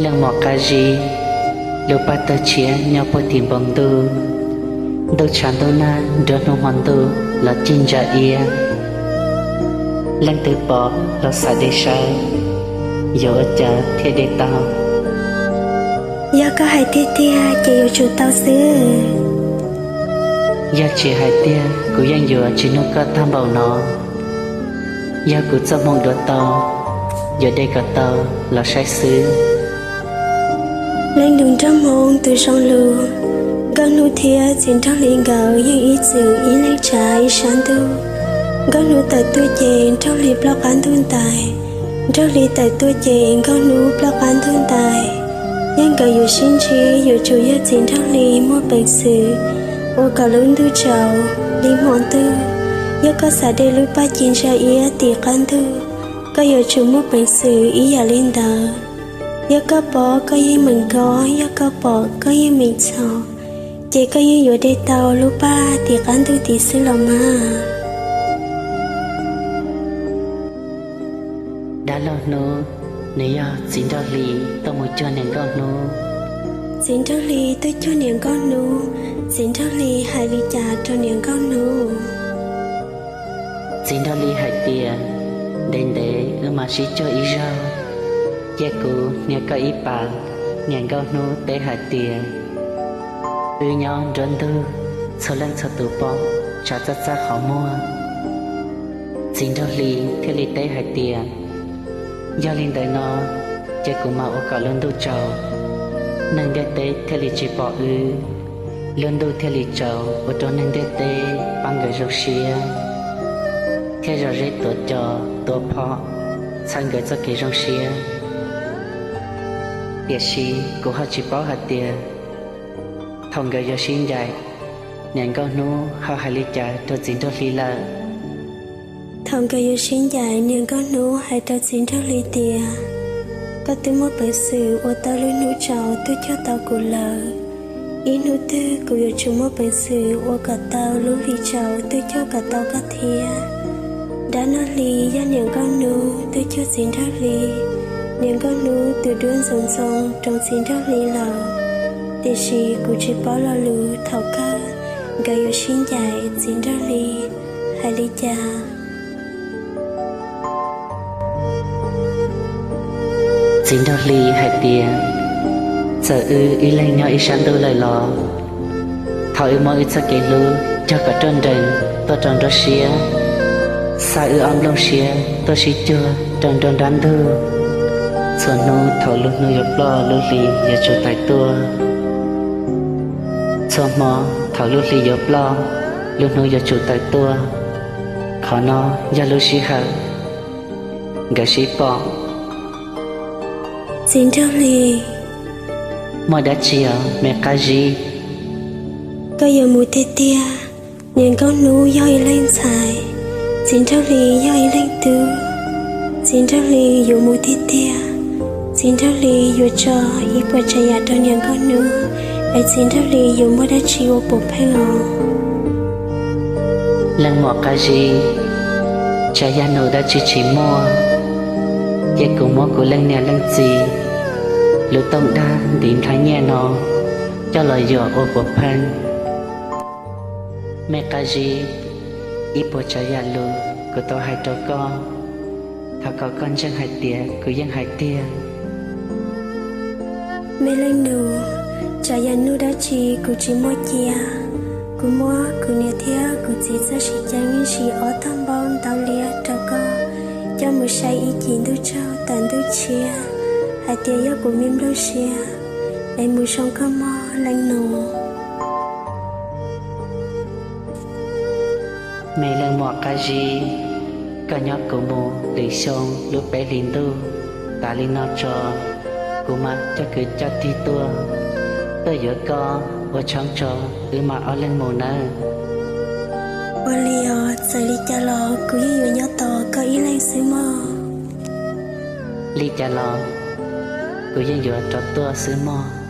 Leej muam qab zib, lub paj tawg tshiab nyob puag tim npoo ntuj, ntuj tshav ntuj nag nruab hnub hmo ntuj los cig ntsa iab. Leej twg pom los xav de saib, yuav ua cas thiaj de tau? Yog koj hais tiag tiag ces yuav tsum tau xwb. Yog tsis hais tiag kuv yeej yuav tsis nug koj tag npaum no. Yog kuv txoj hmoo dua tau, yuav de kom tau los saib xwb. Leej nus nraug hmoob tus zoo lus, Nkauj Hnub thiab Txiv Nraug Hli nkawd yeej ib txwm ib leeg tsav ib sab ntuj. Nkauj Hnub tawm tuaj ces Nraug Hli ploj qab ntuj ntais, Nraug Hli tawm tuaj ces Nkauj Hnub ploj qab ntuj ntais. Yog nkawd yuav sib ntsib yuav tsum yog Txiv Nraug Hli muaj peev xwm ua kom lub ntuj tsaus li hmo ntuj. Yog koj xav de lub paj ci ntsa iab tim qab ntuj, koj yuav tsum muaj peev xwm ib yam li ntawd. Yog koj pom koj yeej meem nkob, yog koj pom koj yeej meem txhom, ces koj yeej yuav de tau lub paj tim qab ntuj tid xwb los mas. Dab laug Hnub, nws yog Txiv Nraug Hli tuaj mus cuag niam Nkauj Hnub. Txiv Nraug Hli tuaj cuag niam Nkauj Hnub, Txiv Nraug Hli hais li cas rau niam Nkauj Hnub? Txiv Nraug Hli hais tias, ntev ntev wb mam sib cuag ib zaug, cia kuv hnia koj ib pas. Niam Nkauj Hnub teb hais tias, wb nyob nruab ntug, txhua leej txhua tus pom tsav txaj txaj qhov muag. Txiv Nraug Hli thiaj li teb hais tias, yog li ntawd no, cia kuv mam ua kom lub ntuj tsaus, neeg ntiaj teb thiaj li tsis pom wb. Lub ntuj thiaj li tsaus ua rau neeg ntiaj teb pab nkawd zoo siab, thiab zom zeb tuav cos tuav phom txhawb nkawd txoj kev zoo siab. Tiam sis kuv ho tsis paub hais tias thaum nkawd yuav sib ncaim, niam Nkauj Hnub ho hais li cas rau Txiv Nraug Hli lawm. Thaum nkawd yuav sib ncaim, niam Nkauj Hnub hais rau Txiv Nraug Hli tias, koj twb muaj peev xwm ua tau lub hnub tsaus tuaj cuag tau kuv lawm. Ib hnub twg kuv yuav tsum muaj peev xwm ua kom tau lub hli tsaus tuaj cuag kom tau koj thiab. Dab laug Hli yog niam Nkauj Hnub tuaj cuag Txiv Nraug Hli. Niam Nkauj Hnub tus duab ntxoov ntxoo rau Txiv Nraug Hli lawm, tiam sis kuv tsis paub lo lus thaum kawg nkawd yuav sib ncaim Txiv Nraug Hli hais li cas. Txiv Nraug Hli hais tias, txawm wb ib leeg nyob ib sab ntuj lawm los, thaum wb muab wb txoj kev hlub cog kom ruaj nrees tuaj rau nruab siab, xa wb ob nplooj siab tuaj sib cuag rau nruab nrab ntug. Txhua hnub thaum lub hnub yuav ploj lub hli yuav tsum tawm tuaj. Txhua hmo thaum lub hli yuav ploj, lub hnub yuav tsum tawm tuaj. Qhov no yog lub sij hawm nkawd sib pom. Txiv Nraug Hli, muaj dab tsi os me qab zib? Koj yuav mus tiag tiag. Niam Nkauj Hnub yog ib leeg ntxhais, Txiv Nraug Hli yog ib leeg tub. Txiv Nraug Hli yuav mus tiag tiag. Txiv Nraug Hli yuav tso ib puas tsav yam rau niam Nkauj Hnub, es Txiv Nraug Hli yuav muaj dab tsi ua puav pheej os? Leej muam qab zib, tsav yam num dab tsi tsis muaj, cia kuv muab kuv leej niam leej txiv lub tooj dag ntiv nplhaib nyiaj no coj los yuav ua puav pheej. Me qab zib, ib puas tsav yam lus kuv tau hais rau koj, thov kom koj ntseeg hais tias kuv yeej hais tiag. Me leej nus, tsav yam num dab tsi kuv tsis muaj cia. Kuv muab kuv niam thiab kuv txiv txoj siv ceeb siv ob tog npauj ntau liab rau koj coj mus saib ib cim ntuj tsaug tawm ntuj tshiab hais tias yog kuv me nplooj siab, es mus zoo koj mog leej nus. Me leej muam qab zib, koj nyob kuv mus lwm xyoo lub peb hlis ntuj tas li no tso, kuv mam coj kwv coj tij tuaj, tuaj yuav koj ua tshoob tso, wb mam ob leeg mus nawb. Ua li os, txawm li cas los kuv yeej yuav nyob tos koj ib leeg xwb mog. Li cas los kuv yeej yuav rov tuaj xwb mog.